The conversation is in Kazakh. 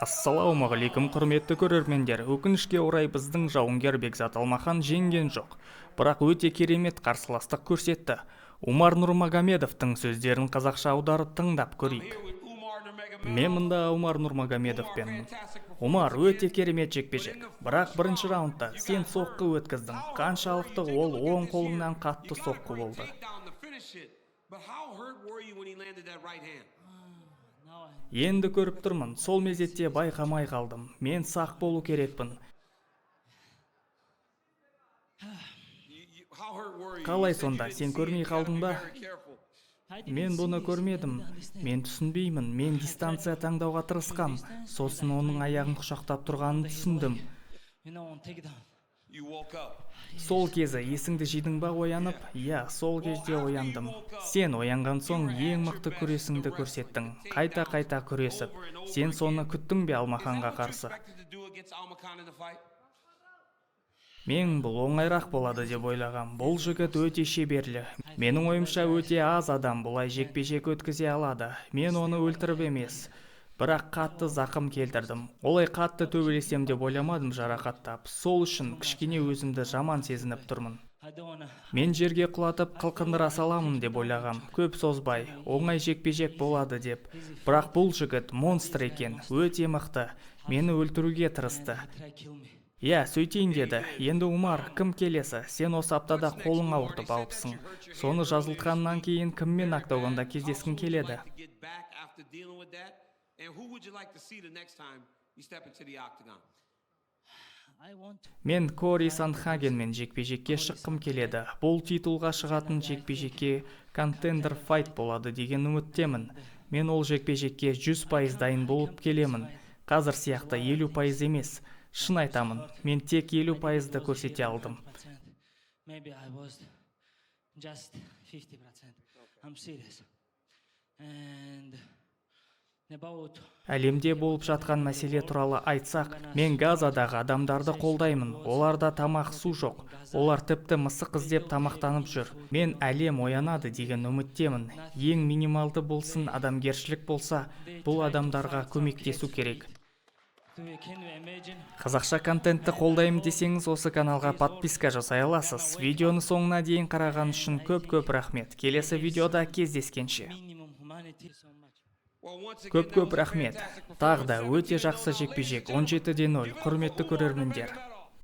Ассалаумағалейкум, құрметті көрермендер! Өкінішке орай, біздің жауынгер Бекзат Алмахан жеңген жоқ, бірақ өте керемет қарсыластық көрсетті. Умар Нұрмагомедовтың сөздерін қазақша аударып тыңдап көрейік. Мен мында Умар Нұрмагомедовпен. Умар, өте керемет жекпе-жек, бірақ бірінші раундта сен соққы өткіздің. Қаншалықты ол оң қолыңнан қатты соққы болды? But how hurt were you when he landed that right hand? Енді көріп тұрмын, сол мезетте байқамай қалдым. Мен сақ болу керекпін. How hurt were you? Қалай You said you сонда didn't сен see it. көрмей You gotta қалдың be ба? very careful. Мен бұны көрмедім, мен түсінбеймін. Мен дистанция таңдауға тырысқам, сосын оның аяғын құшақтап тұрғанын түсіндім. You woke up. Сол кезі есіңді жидың ба оянып? Иә, сол кезде ояндым. Сен оянған соң ең мықты күресіңді көрсеттің, қайта қайта күресіп. Сен соны күттің бе Алмаханға Is that what you қарсы? expected to do against Almakhan in the fight? Мен бұл оңайрақ болады деп ойлағам. Бұл жігіт өте шеберлі. Менің ойымша, өте аз адам бұлай жекпе-жек өткізе алады. Мен оны өлтіріп емес, бірақ қатты зақым келтірдім. Олай қатты төбелесем деп ойламадым, жарақаттап. Сол үшін кішкене өзімді жаман сезініп тұрмын. Мен жерге құлатып, қылқындыра саламын деп ойлағам, көп созбай, оңай жекпе-жек болады деп. Бірақ бұл жігіт монстр екен, өте мықты. Мені өлтіруге тырысты. Иә, сөйтейін деді. Енді, Умар, кім келесі? Сен осы аптада қолың ауыртып алыпсың. Соны жазылтқаннан кейін кіммен октагонда кездескің келеді? To get back after dealing with that, and who would you like to see the next time you step into the octagon? Мен Кори Сандхагенмен жекпе-жекке шыққым келеді. Бұл титулға шығатын жекпе-жекке, contender fight болады деген үміттемін. Мен ол жекпе-жекке 100% дайын болып келемін. Қазір сияқты 50% емес. Шын айтамын, мен тек 50 пайызды көрсете алдым. Maybe I was just 50%. I'm serious. And about Әлемде болып жатқан мәселе туралы айтсақ, мен Газадағы адамдарды қолдаймын. Оларда тамақ, су жоқ. Олар тіпті мысық іздеп тамақтанып жүр. Мен әлем оянады деген үміттемін. Ең минималды болсын, адамгершілік болса, бұл адамдарға көмектесу керек. Do you, can you imagine? Қазақша контентті қолдаймын десеңіз, осы каналға подписка жасай аласыз. Видеоны соңына дейін қараған үшін көп көп рахмет. Келесі видеода кездескенше. Minimum humanity so much. Көп көп рахмет. Тағы да өте жақсы жекпе-жек, 17-де 0, құрметті көрермендер.